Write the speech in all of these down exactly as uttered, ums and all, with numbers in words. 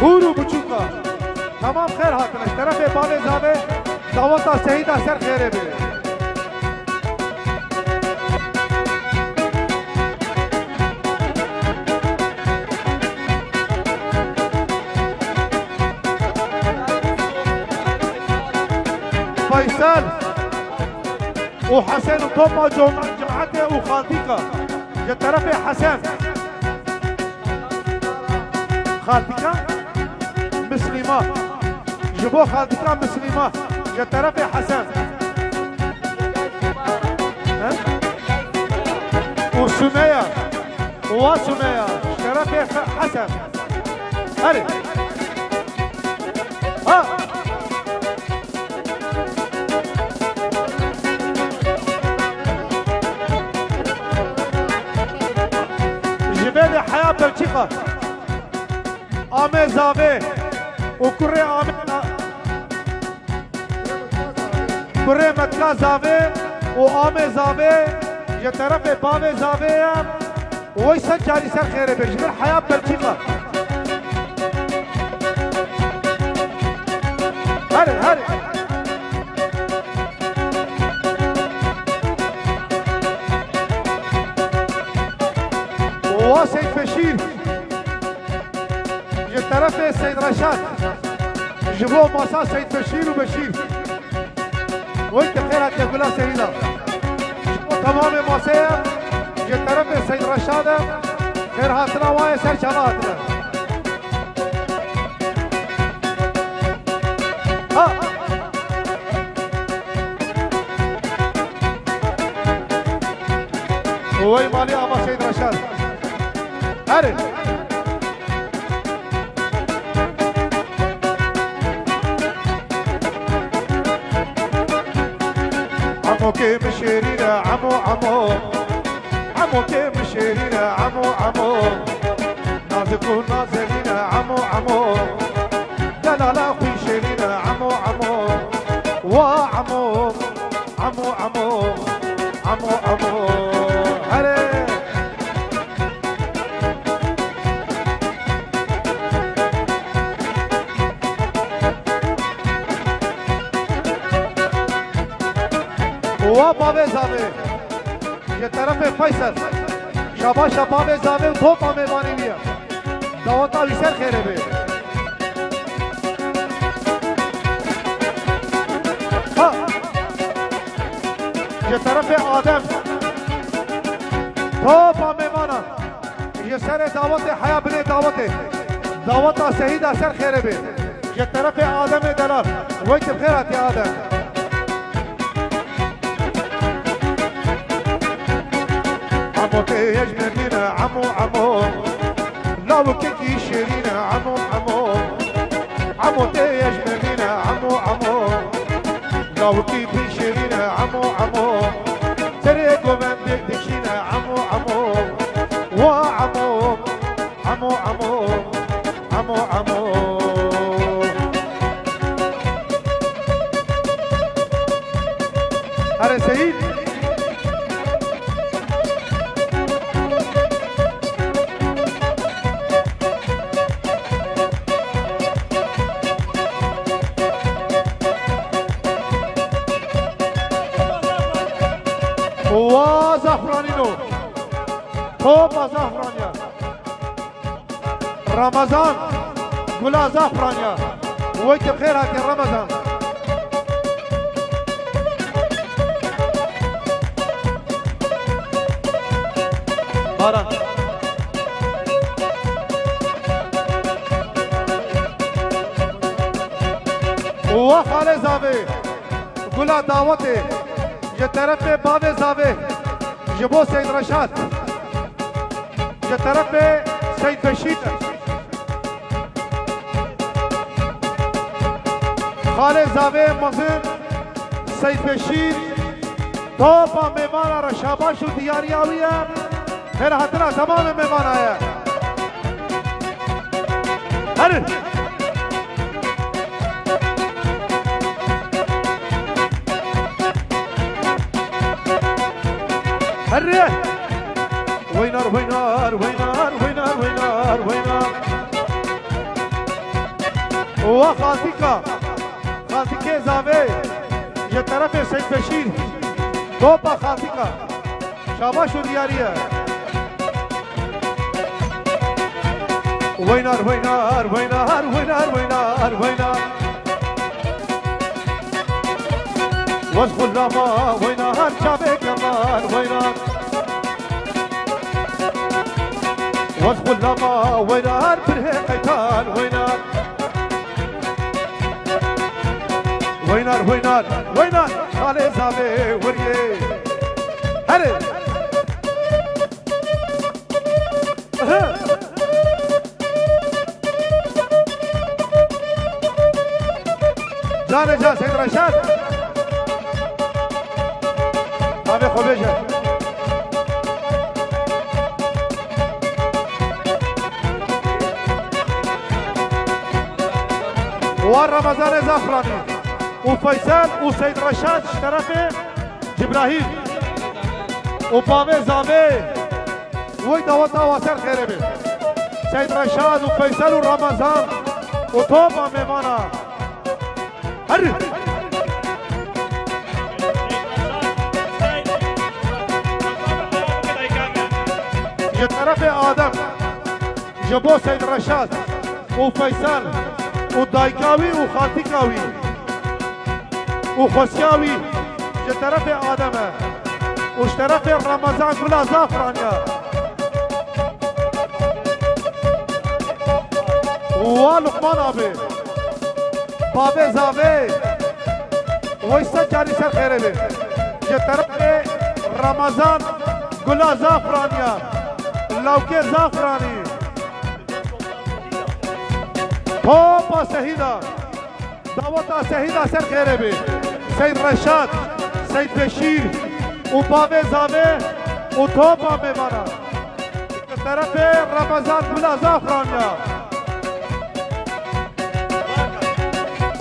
Hûr û biçûka. Temam xêr hatine. Ji terefê bavê zavê daweta Seyîda ser xêrê bê. Faysal û Hesen û topa cem-, cemaetê û xaltîka. Ji terefê Hesen. Xaltîka Mislîma. Ji bo xaltîka Mislîma. Ji terefê Hesen. He? Û Sumeya. Û wa Sumeya. Ji terefê Hesen. Herê. Ha! Ji vê de heya Belçîka. Amê zavê û kurê Amê, kurê Metka zavê û Amê zavê ji terefê bavê zavê ye. Wey ser carî ser xêrê be, ji vir heya Belçîka. Herê, herê. Wa Seyîd Beşîr. Ji terefê Seyîd Reşad. Ji bo masa Seyîd Beşîr û Beşîr. Wey te xêr hatiye gula Seyîda. Ji bo temamê maseyê, ji terefê Seyîd Reşad e, xêr hatina waye ser çava hatine. Ha! Wey malê ava Seyîd Reşad. Herê. Emo kê min şêrîn e, emo, emo. Emo kê min şêrîn e, emo, emo. Nazik û nazenîn e, emo, emo. Delala xwîn şêrîn e, emo, emo. Wa emo. Emo, emo, emo, emo, herê. Wa bavê zavê. Ji terefê Feysel. Şabaş e bavê zavê û topa mêvanê wî ye. Daweta wî ser xêrê bê. Ha! Ji terefê Adem. Topa mêvanan. Ji serê dawetê heya binê dawetê. Daweta Seyîda ser xêrê bê. Ji terefê Ademê delal. Wey tu bi xêr hatî Adem. Emo tê ye ji me mîne, emo, emo. Lawikekî şêrîn e, emo, emo. Emo tê ye ji me mîne, emo, emo. Lawikî pî şêrîn e, emo, emo. Serê govendê dikîne, emo, emo. Wa emo. Emo, emo, emo, emo. Herê Seyîd. Wa zafranîno. Topa zafraniya. Ramazan, gula zafraniya. Wey te bi xêr hatiye Ramazan. Baran. Wa xalê zavê, gula dawetê, ji terefê bavê zavê, ji bo Seyîd Reşad. Ji terefê Seyîd Beşîr. Xalê zavê mezin Seyîd Beşîr. Topa mêvana re şabaş û diyariya wî ye. Her hatina temamê mêvana ye. Herin. Herre! Weynar, weynar, weynar, weynar, weynar, weynar. Wa xaltîka, xaltîkê zavê, ji terefê Seyîd Beşîr, topa xaltîka. Şabaş û diyarî ye. Weynar, weynar, weynar, weynar, weynar, weynar. Wez xulama weynar, çavê keman weynar. Wez xulama weynar, pirhê qeytan weynar. Weynar, weynar, weynar, xalê zavê wiriyê. Herê. Canê can Seyîd Reşad. Navê xwe bêje. Wa Ramazanê Zafranî û Feysel û Seyîd Reşad ji terefê Cibrahîm û bavê zavê. Wey daweta wa ser xêrê be. Seyîd Reşad û Feysel û Ramazan û topa mêvana. Herî. Ji terefê Adem, ji bo Seyîd Reşad û Feysel û dayika wî û xaltîka wî û xwesiya wî ji terefê Adem e û ji terefê Remezan Gula Zafran ya. Wa Luqman abi, bavê zavê, wey sed carî ser xêrê be. Ji terefê Remezan Gula Zafran ya, lawkê Zafranî. Topa Sehîda. Daweta Sehîda ser xêrê be. Seyîd Reşad, Seyîd Beşîr û bavê zavê û topa mêvana. Li terefê Remezan Gula Zafran ya.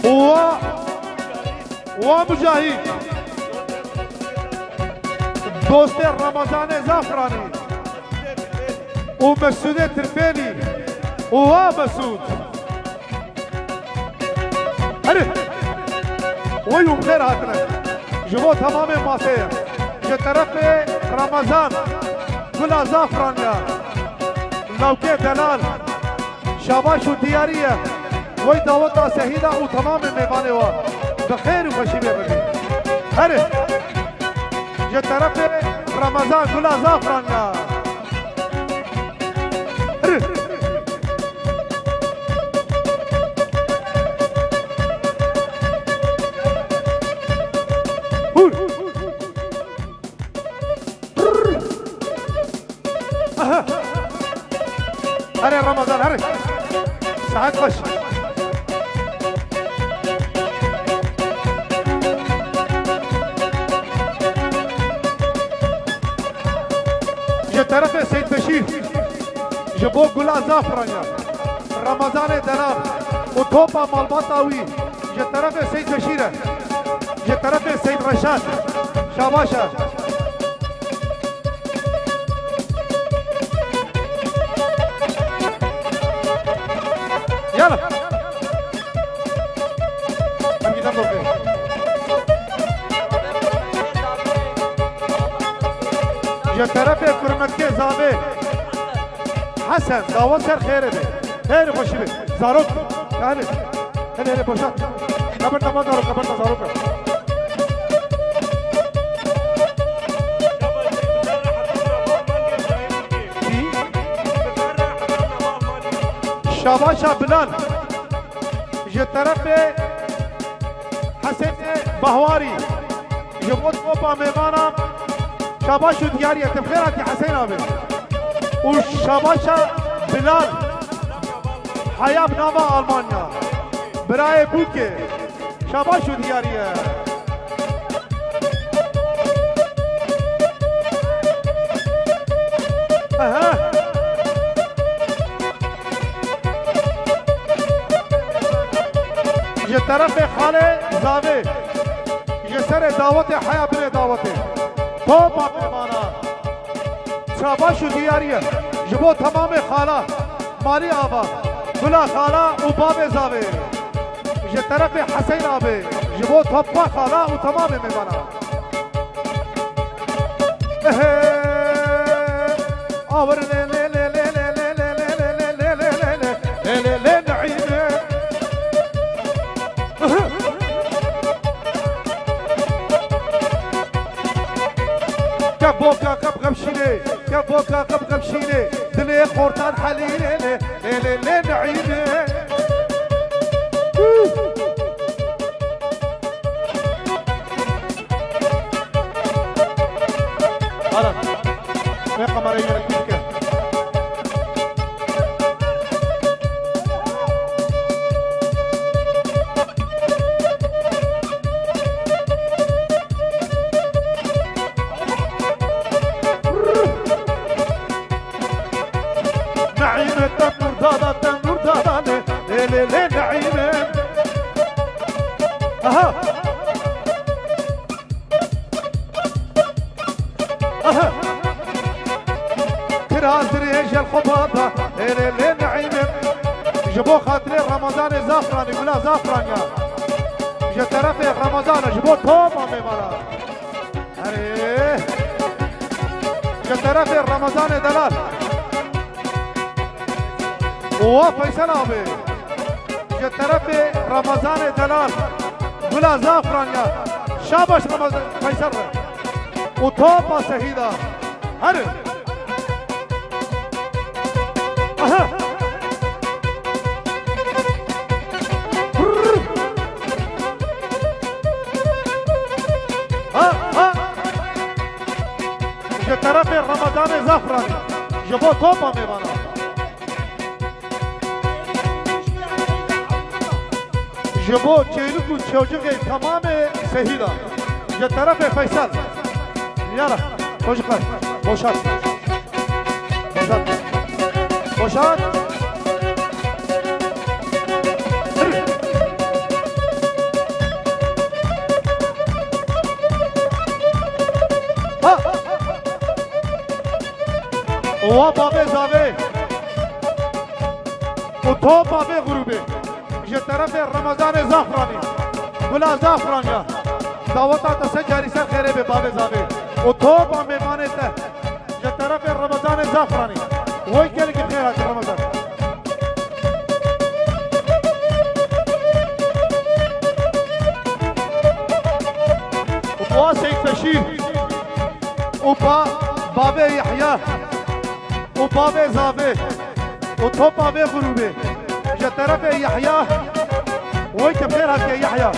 Û wa, wa Mujahîd. Dostê Remezanê Zafranî. Û Mesûdê Tirpêlî. Û wa Mesûd. Herî. Wey û bi xêr hatine. Ji bo temamê masê ye. Ji terefê Remezan Gula Zafran ya. Lawkê delal. Şabaş û diyarî ye. Wey daweta Sehîda û temamê mêvanê wa. Bi xêr û xweşî bê bibî. Herî. Ji terefê Remezan Gula Zafran ya. Aha. Here Ramazan, here. Saet xweş. Ji terefê Seyîd Beşîr, ji bo Gula Zafran ya, Ramazanê Delal û topa malbata wî, ji terefê Seyîd Beşîr e, ji terefê Seyîd Reşad. Şabaş e. Yala. Em gidelim doktor. Ji terefê kurmetkê zavê. Hesen, dawa ser xêrê be. Xêr xweşî be. Zarok. Yani. Hele hele boşalt. Kapat, kapat, zarok, kapat, zarok. Şabaşa Bilal. Ji terefê Hesenê Bahwarî. Ji bo topa mêvana şabaş û diyarî ye. Te bi xêr hatî Hesên abi. Û şabaşa Bilal. Heya bi nava Almanya. Birayê Bûkê. Şabaş û diyarî ye. Aha. Ji terefê xalê zavê, ji serê dawetê heya binê dawetê. Topa mêvana. Şabaş û diyarî ye. Ji bo temamê xala, malî ava, gula xala û bavê zavê. Ji terefê Hesên abi, ji bo Toppa Xala û temamê mêvanan. Ehe, awir lê lê lê lê lê lê lê lê lê lê lê lê lê lê lê lê Neîme. Keboka qep qep şînê, keboka qep qep şînê, dilê xortan helî lê lê lê lê lê Neîme. Ara. Vê kamerayê yere kûr ke. Neîme tenûr dada, tenûr dada lê, lê, lê, lê Neîme. Aha. Aha. Kiraz dirêj el xwe bada, lê, lê, lê Neîme. Ji bo xatirê Remezanê Zafranî, gula Zafran ya. Ji terefê Remezanê, ji bo toma mêvana. Erê. Ji terefê Remezanê Delal. Owa Feysel abi. Ji terefê Remezanê Delal. Gula Zafran ya. Şabaş Remezan Feysel re. Û topa Sehîda. Herin. Aha. Ha, ha. Ji terefê Remezanê Zafranî. Ji bo topa mêvana. Ji bo çêlik û çocixê temamê Sehîla. Ji terefê Feysel. Yara, çocuklar, boşalt. Boşalt. Boşalt. Ha! Owa bavê zavê. Û topa vê grûbê. Ji terefê Remezanê Zafranî. Gula Zafran ya. Daweta te sed carî ser xêrê bê bavê zavê. Û topa mêvanê te. Ji terefê Remezanê Zafranî. Wey gelekî xêr hatî Remezan. Û wa Seyîd Beşîr. Û ba-, bavê Yehya. Û bavê zavê. Û topa vê grûbê. Ji terefê Yehya. Wey te xêr hatiye Yehya.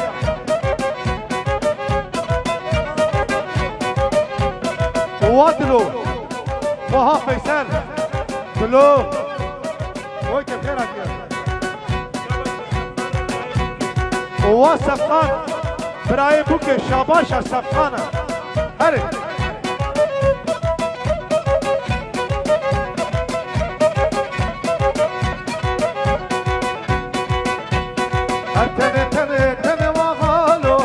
Û wa Dilo. Baha Feysel. Dilo. Oy ke xêr hatiye. Owa Sefqan. Birayê Bûkê şabaşa Sefqana. Herê. Her tenê, tenê, tenê wa xalo.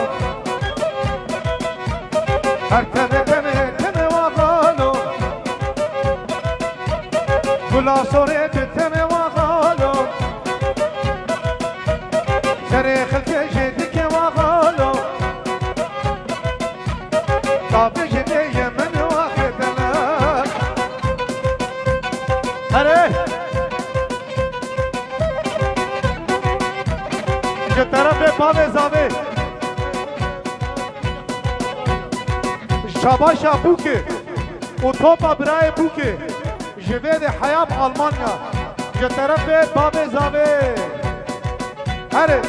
Her tenê, tenê, tenê wa xalo. Gula sorê bi tenê wa xalo. Serê xelkê jê dike wa xalo. Tabê jê bê ye min wa xêdele. Herê. Ji terefê bavê zavê. Şabaşa Bûkê û topa birayê Bûkê. Ji vê de heyam Almanya. Ji terefê bavê zavê. Herê.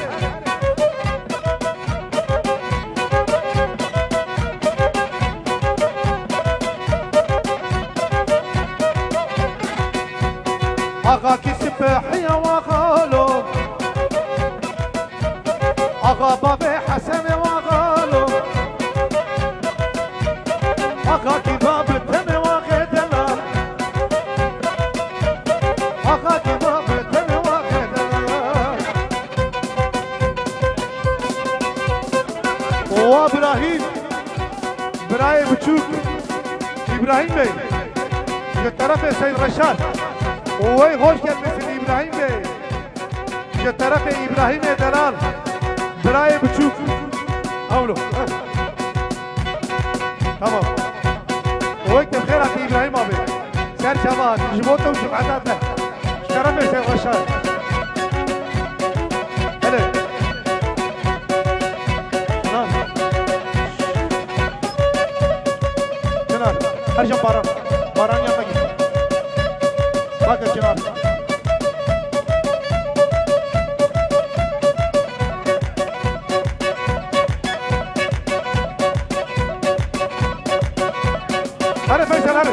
Axa kî sipehiya wa xalo. Axa bavê Hesenê wa xalo. Axa kî bavê tenê wa xêdela. Axa kî bavê tenê wa xêdela. Wa Birahîm. Birayê biçûk Îbrahîm Bey, ji terefê Seyd Reşad û wey hoş gelmesin Îbrahîm Bey, ji terefê Îbrahîmê Delal, Birayê biçûk. Hewlo. Tamam. Wek te xêr hatî Îbrahîm abi. Ser çava hatî. Ji bo te û cumeta te. Ji terefê ser xweşa. Hele. Çinan. Çinan. Her can baran. Baran yanına git. Bak Çinan. Hadi Feysel, hadi.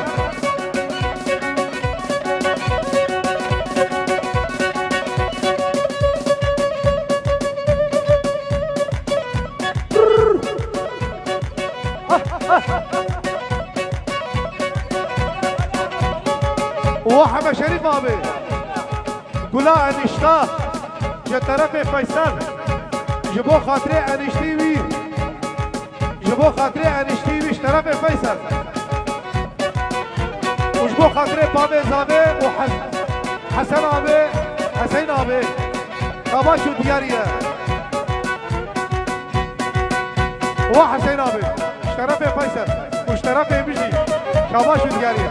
Wah, Heme Şerîf abi. Gula enişta ji terefê Feysel, ji bo xatirê eniştî wî, ji bo xatirê eniştî wî ji terefê Feysel û ji bo xatirê bavê zavê û Hes-, Hesen abi, Hüseyin abi, ka baş û diyar ye. Wa Hüseyin abi, ji terefê Feysel û ji terefê min jî ka baş û diyar ye.